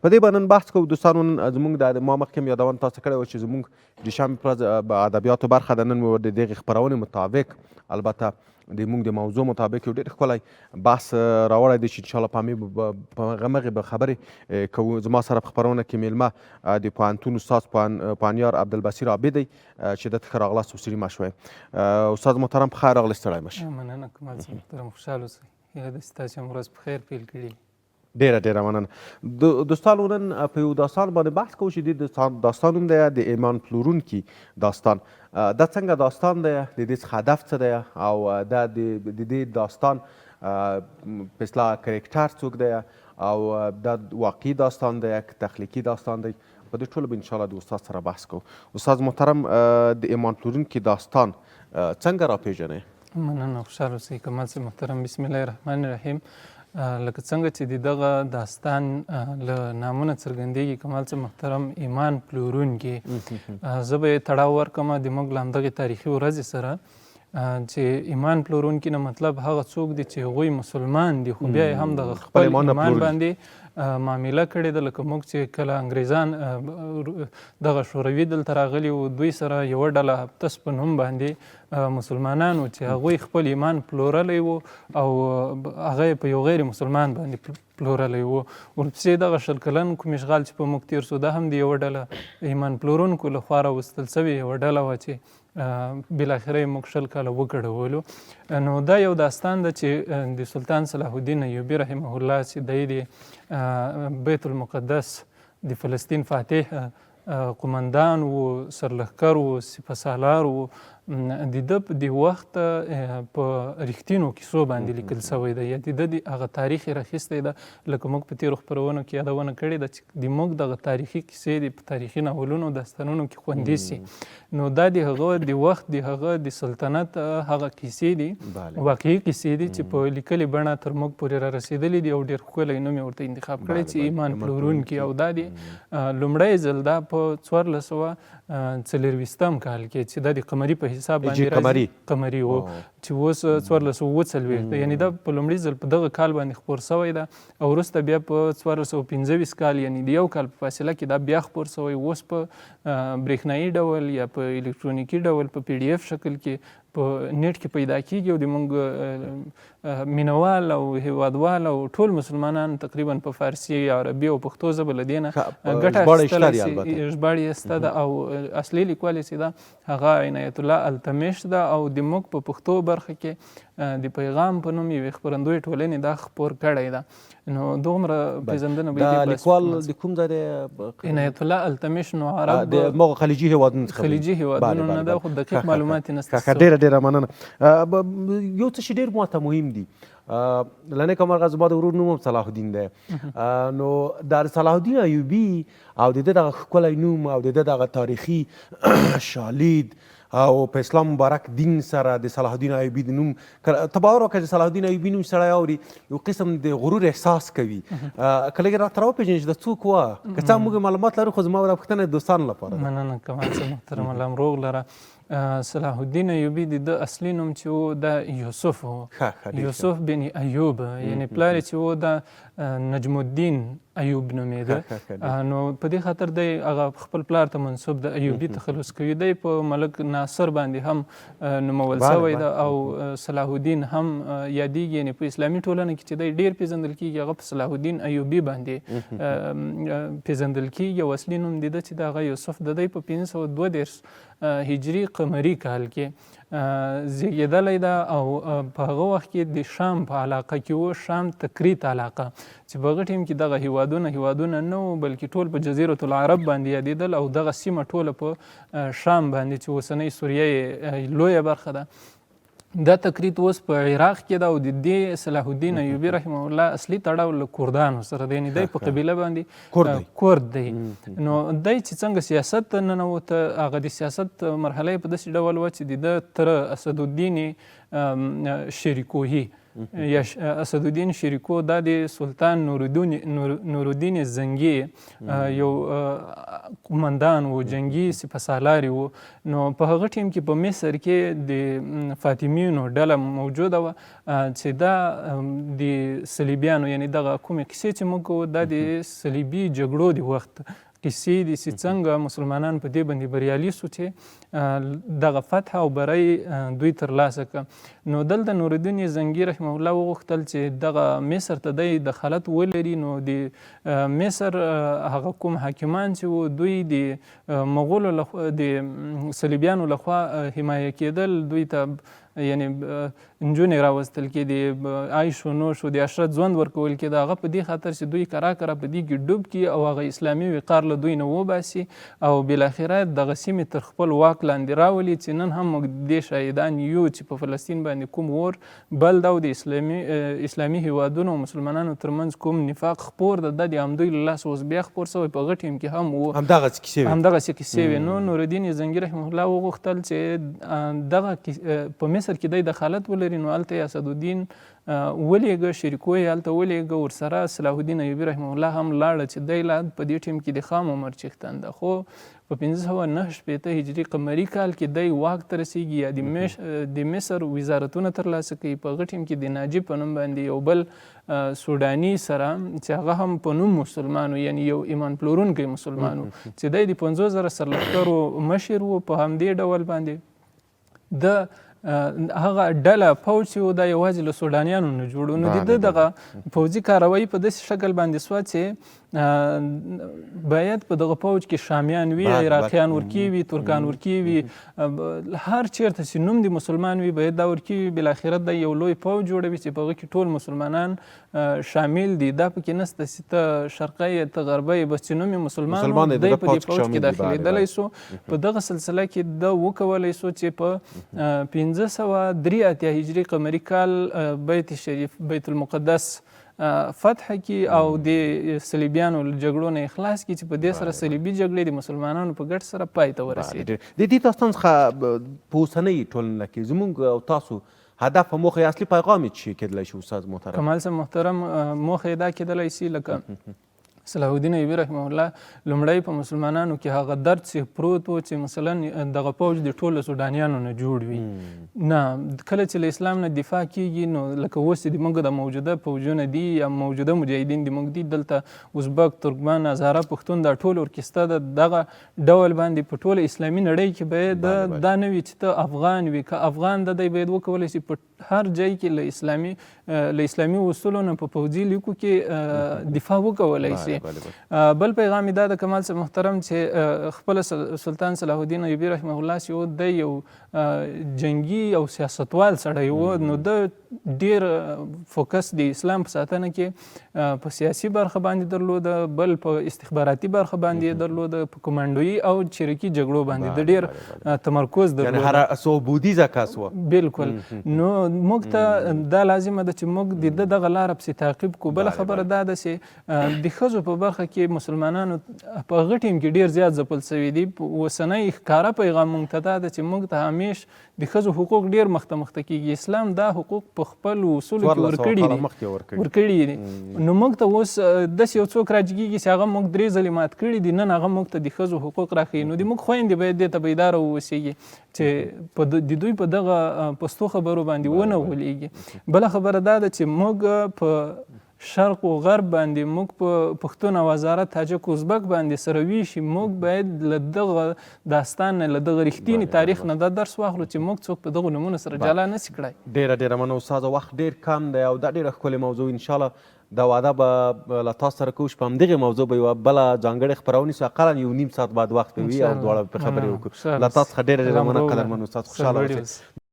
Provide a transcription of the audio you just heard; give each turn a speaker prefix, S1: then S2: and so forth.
S1: په دې به نن بحث کوو دوستانو. نن زموږ د ما مخکې هم یادونه تاسو کړې وه چې زموږ د شنبې په ورځ ادبیاتو برخه ده. نن مو د دغې خپرونې مطابق، البته د موږ د موضوع مطابق، یو ډېر ښکلی بحث راوړی دی چې انشاءالله په همې په هغه مغې به خبرې کوو. زما سره په خپرونه کې میلمه د پوهنتون استاد پوهنیار عبدالبصیر عابد دی چې ده ته ښه راغلاست او ستړي مه شوئ. استاد محترم، په خیر راغلی، ستړی مه شئ.
S2: مننه کمال صاحب محترم، خوشحاله اوسئ. هیله ده چې تاسو هم ورځ په خیر پیل کړي.
S1: ډیره ډیره مننه. دوستانو، نن په یو داستان باندې بحث کوو چې د داستان نوم دی د ایمان پلورونکي داستان. دا څنګه داستان دی، د دې څخه هدف څه دی او دا د دې داستان په اصطلاح کرکټر څوک دی او دا واقعي داستان دی که تخلیقي داستان دی، په دې ټولو به انشاءالله د استاد سره بحث کوو. استاد محترم، د ایمان پلورونکي داستان څنګه راپیژنئ؟
S2: مننه، خوشحاله اوسئ کمال صاحب محترم. بسم الله الرحمن الرحیم. لکه څنګه چې د دغه داستان له نامونه څرګندېږي کمال صاحب محترم، ایمان پلورونکي، زه به یې تړاو ورکړم د موږ له همدغې تاریخي ورځې سره چې ایمان پلورونکي نه مطلب هغه څوک دي چې هغوی مسلمان دي خو بیا یې هم دغه خپل ایمان باندې معامله کړې ده. لکه موږ چې کله انګریزان دغه شوروي دلته راغلي وو، دوی سره یوه ډله هفتس په نوم باندې مسلمانانو چې هغوی خپل ایمان پلورلی وو او هغه یې په یو غیر مسلمان باندې پلورلی وو. ورپسې دغه 20 کلن کوم اشغال چې په موږ تېر سو، دا هم د یوه ډله ایمان پلورونکو له خوا راوستل سوې یوه ډله وه چې بالاخره یې موږ 20 کاله وکړولو. نو دا یو داستان ده چې د سلطان صلاح الدین ایوبي رحمه الله چې دی د بیت المقدس د فلسطین فاتح قومندان و، سرلښکر و، سپه سالار و، د ده د وخت په رښتینو کیسو باندې لیکل سوی دی، یا د ده د هغه تاریخ یې راخیستی ده. لکه موږ په تېرو خپرونو کې یادونه کړې ده چې د موږ دغه تاریخي کیسې د په تاریخي ناولونو داستانونو کې خوندي سي. نو دا د هغه د وخت د هغه د سلطنت هغه کیسې دي، واقعي کیسې دي چې په لیکلې بڼه تر موږ پورې را رسېدلې دي او ډېر ښکلی نوم یې ورته انتخاب کړی چې ایمان پلورونکي. او دا دی لومړی ځل دا په 1424 کال کې چې دا د قمري په حساب باندې راځي، قمري و چې اوس 1447 دی، یعنی دا په لومړي ځل په دغه کال باندې خپور سوی ده او وروسته بیا په 1425 کال، یعنی د یو کال په فاصله کې دا بیا خپور سوی. اوس په برېښنايي ډول یا په الکترونیکي ډول په پی ډي اف شکل کې په نېټ کې پیدا کیږي او د موږ مینوال او هیوادوال او ټول مسلمانان تقریبا په فارسي، عربي او پښتو ژبه له دې نه ګټه اخیستلی شي. ژباړې یې شته ده او اصلي لیکوال یې چې ده هغه عنایت الله التمش ده او د موږ په پښتو برخه کې د پیغام په نوم یوې خپرندوی ټولنې دا خپور کړی ده. نو دومره پېژندنه به
S1: یې. لیکوال د کوم ځای دی؟
S2: عنایت الله التمش نو عرب
S1: د مغه خلیجي هیوادونو څخه،
S2: خلیجي هیوادونو نه ده، خو دقیق معلومات یې نشته.
S1: ډېره ډېره مننه. یو څه چې ډېر ماته مهم دي، له نیکه مرغه زما د ورور نوم هم صلاح الدین دی، نو د صلاح الدین ایوبي او د ده دغه ښکلی نوم او د ده دغه تاریخي شالید او په اسلام مبارک دین سره د صلاح الدین ایوبي د نوم، ته باور وکړه چې صلاح الدین ایوبي نوم سړی اوري یو قسم د غرور احساس کوي. که لږ راته راوپېژنې چې دا څوک وه، که څه موږ معلومات لرو خو زما دا پوښتنه د دوستانو لپاره ده.
S2: مننه کمال صاحب محترم، الله مو روغ لره. صلاح الدین ایوبي د ده اصلي نوم چې و دا یوسف و، یوسف بن ایوب، یعنی پلار یې چې و دا نجم الدین ایوب نومېده. نو په دې خاطر دی هغه خپل پلار ته منسوب د ایوبي تخلص کوي. دی په ملک ناصر باندې هم نومول سوی ده او صلاح الدین هم یادېږي. یعنی په اسلامي ټولنه کې چې دی ډېر پېژندل کېږي هغه په صلاح الدین ایوبي باندې پېژندل کېږي او اصلي نوم د ده چې د هغه یوسف د دی په 532 هجري قمري کال کې زیږېدلی ده او په هغه وخت کې د شام په علاقه کې و، شام تکریت علاقه چې په هغه ټیم کې دغه هیوادونه هیوادونه نه وو بلکې ټول په جزیرة العرب باندې یادېدل او دغه سیمه ټوله په شام باندې چې اوسنۍ سوریه یې لویه برخه ده، دا تکریت اوس په عراق کې ده. او د دې صلاح الدین ایوبي رحمه الله اصلي تړاو له کردانو سره دی، یعنې دی په قبیله باندې کرد دی. نو دی چې څنګه سیاست ته ننوته، هغه د سیاست مرحله یې په داسې ډول وه چې د ده تره اسدالدین شیرکوهي یا اسدالدین شریکو دا د سلطان نورالدین زنګي یو قومندان و، جنګي سپه سالار و. نو په هغه ټیم کې په مصر کې د فاطمیونو ډله موجوده وه چې دا د صلیبیانو، یعنی دغه کومې کیسې چې موږ کوو دا د صلیبي جګړو د وخت کیسې دي چې څنګه مسلمانان په دې باندې بریالي سو چې دغه فتح او بری دوی ترلاسه کړ. نو دلته نورالدین زنګي رحمه الله وغوښتل چې دغه مصر ته دی دخالت ولري. نو د مصر هغه کوم حاکمان چې وو دوی د مغولو لخوا، د صلیبیانو لخوا حمایه کېدل، دوی ته یعنی نجونې راوستل کېدې، عیش و نوش و د عشرت ژوند ورکول کېده، هغه په دې خاطر چې دوی کرا کرا په دې کې ډوب کړي او هغه اسلامي وقار له دوی نه وباسي او بالاخره دغه سیمې تر خپل واک لاندې راولي، چې نن هم موږ دې شاهدان یو چې په فلسطین باندې کوم اور بل ده او د اسلامي هیوادونو او مسلمانانو ترمنځ کوم نفاق خپور ده، دا د همدوی له لاسه اوس بیا خپور سوی، په هغه ټیم کې هم و،
S1: همدغسې کیسې وې،
S2: همدغسې کیسې وې. نو نورالدین زنګي رحمه الله وغوښتل چې دغه په مصر کې دی دخالت ولري، نو هلته یې اسدالدین ولېږه، شریکو یې هلته ولېږه، ورسره صلاح الدین ایوبي رحمه الله هم لاړه چې دی لا په دې ټیم کې د خام عمر چښتن ده، خو په 569 هجري قمري کال کې دی واک ته رسیږي یا د مصر وزارتونه ترلاسه کوي. په هغه ټیم کې د ناجي په نوم باندې یو بل سوډاني سره چې هغه هم په نوم مسلمان و، یعنی یو ایمان پلورونکی مسلمان و، چې دی د 50,000 سرلښکرو مشر و. په همدې ډول باندې د هغه ډله پوځ چې و دا یوازې له سوډانیانو نه جوړ و. نو د ده دغه پوځي کاروایی په داسې شکل باندې سوه چې باید په دغه پوځ کې شامیان وي، عراقیان ورکې وي، ترکان ورکې وي، هر چیرته چې نوم د مسلمان وي باید دا ورکې وي. بالاخره دی یو لوی پوځ جوړوي چې په هغه کې ټول مسلمانان شامل دي، دا پکې نسته چې ته شرقی یې ته غربی یې، بس چې نوم یې مسلمان دی په دې پوځ کې داخلېدلی سو. په دغه سلسله کې ده وکولی سو چې په 583 هجري قمري کال بیت شریف بیت المقدس فتح کی او د صلیبیانو له جګړو نه خلاص کی، چې په دې سره صلیبي جګړې د مسلمانانو په ګټ سره پای ته ورسېدې.
S1: د دې داستان څخه په اوسنۍ ټولنه کې زموږ او تاسو هدف او موخه اصلي پیغام یې څه کېدلی شي استاد محترم؟
S2: کمال صاحب محترم، موخه یې دا کېدلی شي لکه صلاح الدین ایوبي رحمه الله لومړی په مسلمانانو کې هغه درد چې پروت و چې مثلا دغه پوځ د ټولو سوډانیانو نه جوړ وي، نه کله چې له اسلام نه دفاع کیږي، نو لکه اوس چې د موږ د موجوده پوځونه دي یا موجوده مجاهدین د موږ دي، دلته ازبک، ترکمن، هزاره، پښتون دا ټول ورکسته ده. دغه ډول باندې په ټوله اسلامي نړۍ کې باید دا نه وي چې ته افغان وي، که افغان ده دی باید وکولی شي په هر ځای کې له اسلامي اصولو نه په پوځي لیکو کې دفاع وکولی شي. بل پیغام یې دا ده کمال صاحب محترم چې خپله سلطان صلاح الدین ایوبي رحمه الله چې و دی یو جنګي او سیاستوال سړی و، نو ده ډیر فوکس د اسلام په ساتنه کې په سیاسي برخه باندې درلوده، بل په استخباراتي برخه باندې یې درلوده، په کمانډویي او چریکي جګړو باندې د ډیر تمرکز درلود،
S1: یعنی هر څو بودیزه کس و.
S2: بالکل. نو موږ ته دا لازمه ده چې موږ د ده دغه لاره پسې تعقیب کړو. بله خبره دا ده چې د ښځو په برخه کې مسلمانانو په هغه ټیم کې ډیر زیات ځپل سوي دي. اوسنی ښکاره پیغام موږ ته دا ده چې موږ ته همیش د ښځو حقوق ډیر مخته مخته کیږي. اسلام دا حقوق په خپل اصولو کې ورکړي دي. نو موږ ته اوس داسې یو څوک راجګیږي چې هغه موږ 3 ځلې مات کړي دي، نن هغه موږ ته د ښځو حقوق راښيي. نو د موږ خویندې باید دې ته بیداره واوسیږي چې د دوی په دغه پستو خبرو باندې ونه غولېږي. بله خبره دا ده چې موږ په شرق و غرب باندې، موږ په پښتون او هزاره، تاجک، ازبک باندې سره ویشي. موږ باید له دغه داستان نه، له دغه رښتیني تاریخ نه دا درس واخلو چې موږ څوک په دغو نومونو سره جلا نه سي کړای.
S1: ډېره ډېره مننه استاد، وخت ډېر کم دی او دا ډېره ښکلې موضوع، انشاءالله دا وعده به له تاسو سره کوو چې په همدغې موضوع به یوه بله ځانګړې خپرونه وشي، اقلا یو نیم ساعت بعد وخت به وي او دواړه به پرې خبرې وکړو. له تاسو څخه ډېره ډېره مننه قدرمن استاد، خوشحاله اوسئ.